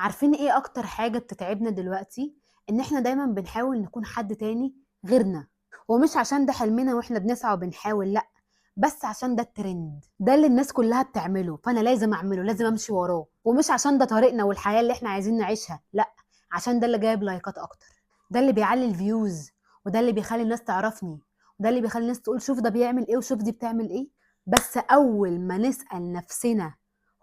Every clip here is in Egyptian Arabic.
عارفين إيه أكتر حاجة بتتعبنا دلوقتي؟ إن إحنا دايمًا بنحاول نكون حد تاني غيرنا، ومش عشان ده حلمنا وإحنا بنسعى وبنحاول، لأ، بس عشان ده الترند، ده اللي الناس كلها بتعمله، فأنا لازم أعمله، لازم أمشي وراه، ومش عشان ده طريقنا والحياة اللي إحنا عايزين نعيشها، لأ، عشان ده اللي جايب لايكات أكتر، ده اللي بيعلي ال views، وده اللي بيخلي الناس تعرفني، وده اللي بيخلي الناس تقول شوف ده بيعمل إيه وشوف دي بتعمل إيه. بس أول ما نسأل نفسنا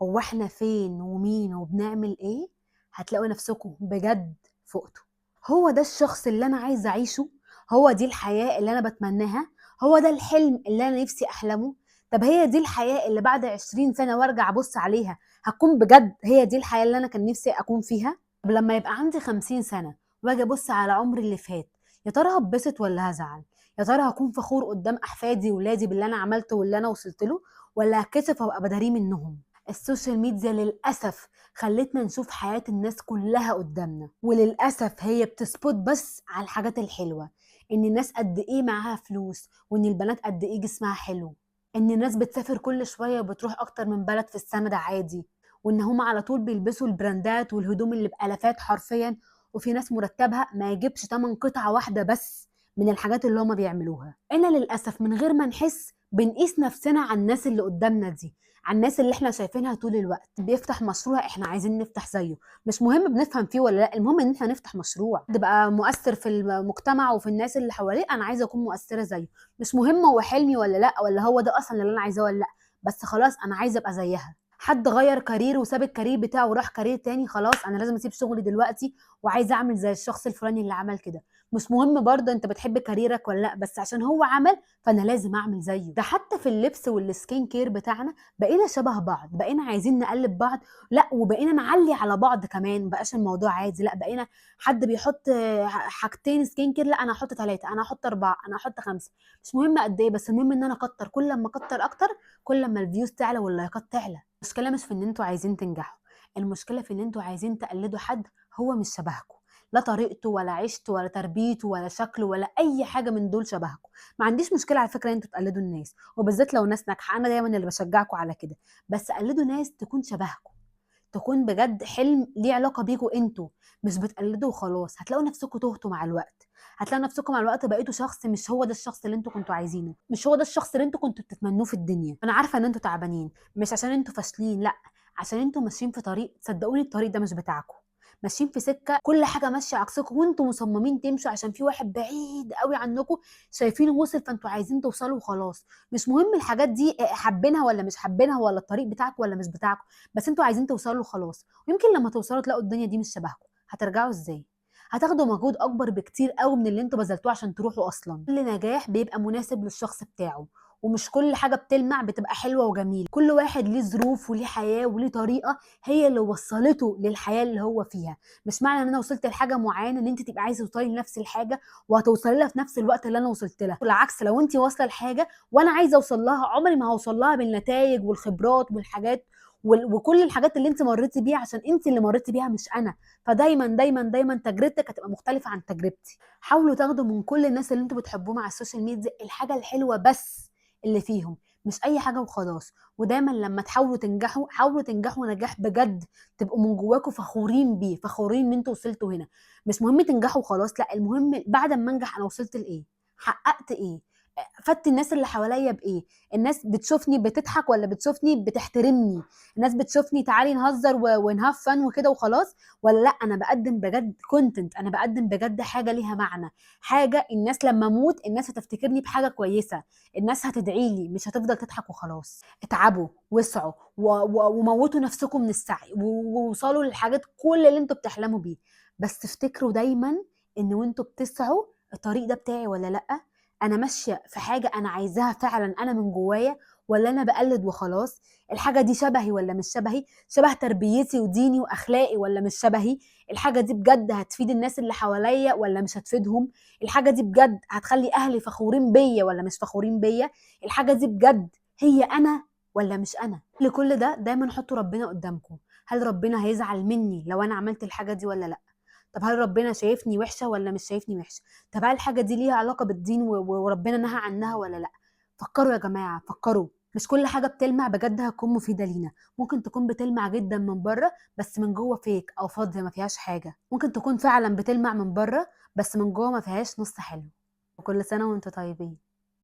هو إحنا فين ومين وبنعمل إيه، هتلاقوا نفسكم بجد فقتوا. هو ده الشخص اللي أنا عايزة أعيشه، هو دي الحياة اللي أنا بتمناها، هو ده الحلم اللي أنا نفسي أحلمه. طب هي دي الحياة اللي بعد 20 سنة وارجع أبص عليها هتكون بجد هي دي الحياة اللي أنا كان نفسي أكون فيها؟ طب لما يبقى عندي 50 سنة واجي أبص على عمري اللي فات، يا ترى هتبسط ولا هزعل؟ يا ترى هكون فخور قدام أحفادي وولادي باللي أنا عملته واللي أنا وصلت له، ولا هتكسف وأبقى بداريه منهم؟ ال social media للأسف خلتنا نشوف حياة الناس كلها قدامنا، وللأسف هي بت spot بس على الحاجات الحلوة، إن الناس قد إيه معاها فلوس، وإن البنات قد إيه جسمها حلو، إن الناس بتسافر كل شوية وبتروح أكتر من بلد في السنة ده عادي، وإن هما على طول بيلبسوا البراندات والهدوم اللي بألافات حرفياً، وفي ناس مرتبها ما يجيبش تمن قطعة واحدة بس من الحاجات اللي هما بيعملوها. إحنا للأسف من غير ما نحس بنقيس نفسنا على الناس اللي قدامنا دي، على الناس اللي احنا شايفينها طول الوقت. بيفتح مشروع احنا عايزين نفتح زيه، مش مهم بنفهم فيه ولا لا، المهم ان احنا نفتح مشروع تبقى مؤثر في المجتمع وفي الناس اللي حواليه، انا عايزه اكون مؤثرة زيه، مش مهم هو حلمي ولا لا، ولا هو ده اصلا اللي انا عايزاه ولا لا، بس خلاص انا عايزه ابقى زيها. حد غير career وساب ال career بتاعه وراح career تاني، خلاص انا لازم اسيب شغلي دلوقتي وعايزه اعمل زي الشخص الفلاني اللي عمل كده. مش مهم برضه انت بتحب كاريرك ولا لا، بس عشان هو عمل فانا لازم اعمل زيه. ده حتى في اللبس وال skin care بتاعنا بقينا شبه بعض، بقينا عايزين نقلد بعض، لا وبقينا نعلي على بعض كمان، مبقاش الموضوع عادي، لا بقينا حد بيحط حاجتين skin care، لا انا هحط 3، انا هحط 4، انا هحط 5، مش مهم قد ايه، بس المهم ان انا اكتر، كل لما اكتر اكتر كل ما ال views تعلى واللايكات تعلى. المشكلة مش في ان انتوا عايزين تنجحوا، المشكلة في ان انتوا عايزين تقلدوا حد هو مش شبهكم، لا طريقته ولا عيشته ولا تربيته ولا شكله ولا اي حاجة من دول شبهكم. ما عنديش مشكلة على فكرة ان انتوا تقلدوا الناس، وبالذات لو ناس ناجحة، انا دايما اللي بشجعكم على كده، بس قلدوا ناس تكون شبهكم، تكون بجد حلم ليه علاقة بيكوا انتوا، مش بتقلدوا وخلاص. هتلاقوا نفسكم تهتوا مع الوقت، هتلاقوا نفسكم مع الوقت بقيتوا شخص مش هو ده الشخص اللي انتوا كنتوا عايزينه، مش هو ده الشخص اللي انتوا كنتوا بتتمنوه في الدنيا. انا عارفه ان انتوا تعبانين، مش عشان انتوا فاشلين، لا، عشان انتوا ماشيين في طريق، صدقوني الطريق ده مش بتاعكم، ماشيين في سكة كل حاجة ماشية عكسكم، وانتوا مصممين تمشوا عشان في واحد بعيد قوي عنكم شايفينه وصل، فانتوا عايزين توصلوا وخلاص. مش مهم الحاجات دي حابينها ولا مش حابينها، ولا الطريق بتاعكم ولا مش بتاعكم، بس انتوا عايزين توصلوا وخلاص. ويمكن لما توصلوا تلاقوا الدنيا دي مش شبهكم، هترجعوا ازاي؟ هتاخدوا مجهود اكبر بكتير قوي من اللي انتوا بذلتوه عشان تروحوا اصلا. كل نجاح بيبقى مناسب للشخص بتاعه، ومش كل حاجة بتلمع بتبقى حلوة وجميلة. كل واحد ليه ظروف وليه حياة وليه طريقه هي اللي وصلته للحياة اللي هو فيها. مش معنى ان انا وصلت لحاجة معينة ان انت تبقى عايزه توصلي لنفس الحاجة وهتوصلي لها في نفس الوقت اللي انا وصلت لها. بالعكس، لو انت واصله لحاجة وانا عايزه اوصل لها، عمري ما هوصل لها بالنتائج والخبرات والحاجات وكل الحاجات اللي انت مريتي بيها، عشان انت اللي مريتي بيها مش انا. فدايما دايما دايما تجربتك هتبقى مختلفة عن تجربتي. حاولوا تاخدوا من كل الناس اللي انتوا بتحبوهم على ال social media الحاجة الحلوة بس اللي فيهم، مش اي حاجة وخلاص. ودايما لما تحاولوا تنجحوا، حاولوا تنجحوا نجاح بجد، تبقوا من جواكم فخورين بيه، فخورين ان انتوا وصلتوا هنا. مش مهم تنجحوا وخلاص، لا، المهم بعد ما انجح انا وصلت لايه، حققت ايه، فدت الناس اللي حواليا بايه. الناس بتشوفني بتضحك ولا بتشوفني بتحترمني؟ الناس بتشوفني تعالي نهزر ون have fun وكده وخلاص، ولا لا انا بقدم بجد content، انا بقدم بجد حاجة ليها معنى، حاجة الناس لما اموت الناس هتفتكرني بحاجة كويسة، الناس هتدعي لي، مش هتفضل تضحك وخلاص. اتعبوا وسعوا وموتوا نفسكم من السعي ووصلوا للحاجات كل اللي انتوا بتحلموا بيه، بس افتكروا دايما ان وانتوا بتسعوا الطريق ده بتاعي ولا لا، انا ماشية في حاجة انا عايزاها فعلا انا من جوايا، ولا انا بقلد وخلاص؟ الحاجة دي شبهي ولا مش شبهي؟ شبه تربيتي وديني واخلاقي ولا مش شبهي؟ الحاجة دي بجد هتفيد الناس اللي حواليا ولا مش هتفيدهم؟ الحاجة دي بجد هتخلي اهلي فخورين بيا ولا مش فخورين بيا؟ الحاجة دي بجد هي انا ولا مش انا؟ لكل ده دايما حطوا ربنا قدامكم. هل ربنا هيزعل مني لو انا عملت الحاجة دي ولا لا؟ طب هل ربنا شايفني وحشة ولا مش شايفني وحشة؟ طب هل الحاجة دي ليها علاقة بالدين وربنا نهى عنها ولا لا؟ فكروا يا جماعة، فكروا. مش كل حاجة بتلمع بجد هتكون مفيدة لينا، ممكن تكون بتلمع جدا من بره بس من جوه فيك او فاضية ما فيهاش حاجة، ممكن تكون فعلا بتلمع من بره بس من جوه ما فيهاش نص حلو. وكل سنة وانتم طيبين.